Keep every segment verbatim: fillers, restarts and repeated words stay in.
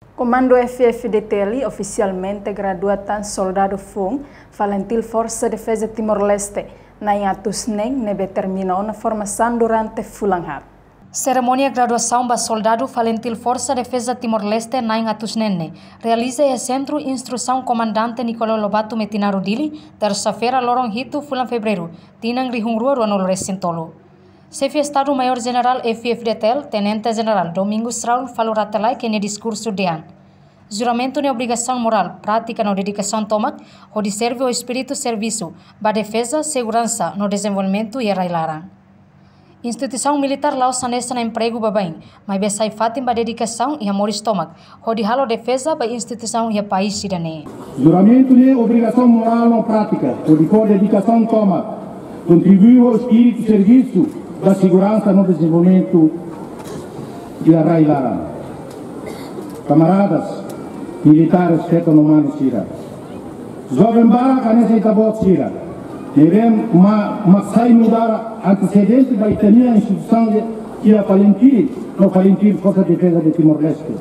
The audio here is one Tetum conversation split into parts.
Komandu F-FDTL ofisialmente gradua tan soldadu foun FALINTIL, Forsa Defeza Timor-Leste na'in atus neen, ne'ebé termina ona formasaun durante fulan haat. Serimónia graduasaun ba soldadu FALINTIL, Forsa Defeza Timor-Leste na'in atus neen ne'e realiza iha Sentru Instrusaun Komandante Nicolau Lobato Metinaro, Dili, tersa-feira, loron hitu fulan Fevereiru, tinan rihun rua ruanulu resin tolu. Xefe Estadu Maiór Jenerál F-FDTL, Tenente Jenerál Domingos Raul, falou rate-laek iha nia diskursu dehan juramentu ne'e obrigasaun morál, prátika no dedikasaun tomak, hodi serve ho espíritu servisu ba defeza, seguransa no dezenvolvimentu iha rai-laran. Instituisaun militár la'ós hanesan empregu baibain, maibé sai fatin ba dedikasaun iha moris tomak, hodi halo defeza ba instituisaun iha país ida-ne'e. Juramentu ne'e obrigasaun morál no prátika, hodi fó dedikasaun tomak, kontribui ho espíritu servisu ba seguransa no dezenvolvimentu iha rai-laran. Kamaradas militares, feto no mane sira, joven barak hanesan ita-boot sira, ne'ebé ma-, mak sai nu'udar antesedente ba ita-nia instituisaun iha FALINTIL no FALINTIL, Forsa Defeza de Timor-Leste,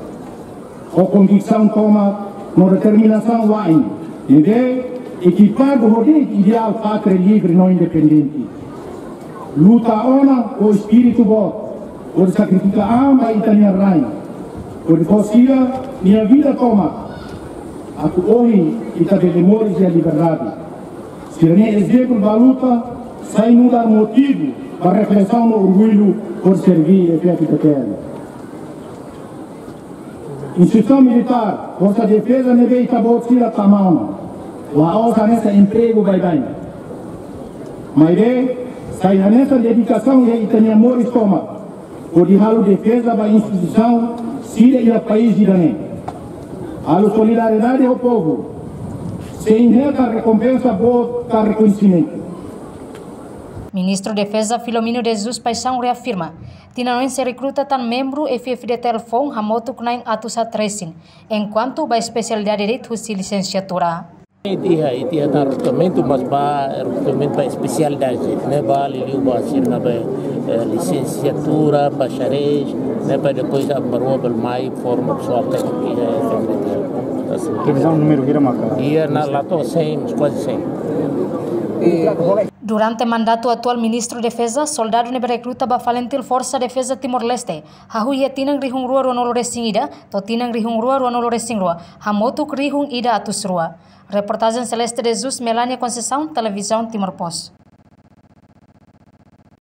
ho konviksaun tomak no determinasaun wa'in, ne'ebé ekipadu ho de'it ideál pátria livre no independente. Luta ona ho espíritu boot, hodi sakrifika an ba ita-nia rain, hodi fó sira-nia vida tomak, atu ohin ita bele moris iha liberdade. Sira-nia ezemplu ba luta sai nu'udar motivu ba reflesaun no orgullu hodi serve F-FDTL. Instituisaun militár, Forsa Defeza ne'ebé ita-boot sira tama ona, la'ós hanesan empregu baibain, maibé sai hanesan dedikasaun iha ita-nia moris tomak, hodi halo defeza ba instituisaun sira iha país ida-ne'e. Halo solidariedade ho povu, sein hetan rekompensa boot ka rekoñesimentu. Ministru Defeza Filomeno de Jesus Paixão reafirma, tinan oin sei rekruta tan membru F-FDTL foun hamutuk na'in atus haat resin, enkuantu ba espesialidade de'it husi lisensiatura. Ita iha, ita iha tan rekrutamentu, mas ba rekrutamentu ba espesialidade, ne'e ba liuliu ba sira ne'ebé, eh, lisensiatura, bacharel, ne'e ba depois aba rua bele mai forma pesoál tékniku iha F-FDTL. Previzaun númeru hira maka? Iha ona la to'o sein, kuaze sein. Durante mandatu atuál Ministru Defeza, soldadu ne'ebé rekruta ba FALINTIL, Forsa Defeza Timor-Leste, hahú iha tinan rihun rua ruanulu resin ida to'o tinan rihun rua ruanulu resin rua, hamutuk rihun ida atus rua. Reportajen Celeste de Jesus, Melania Conceição, Televizaun Timor Post.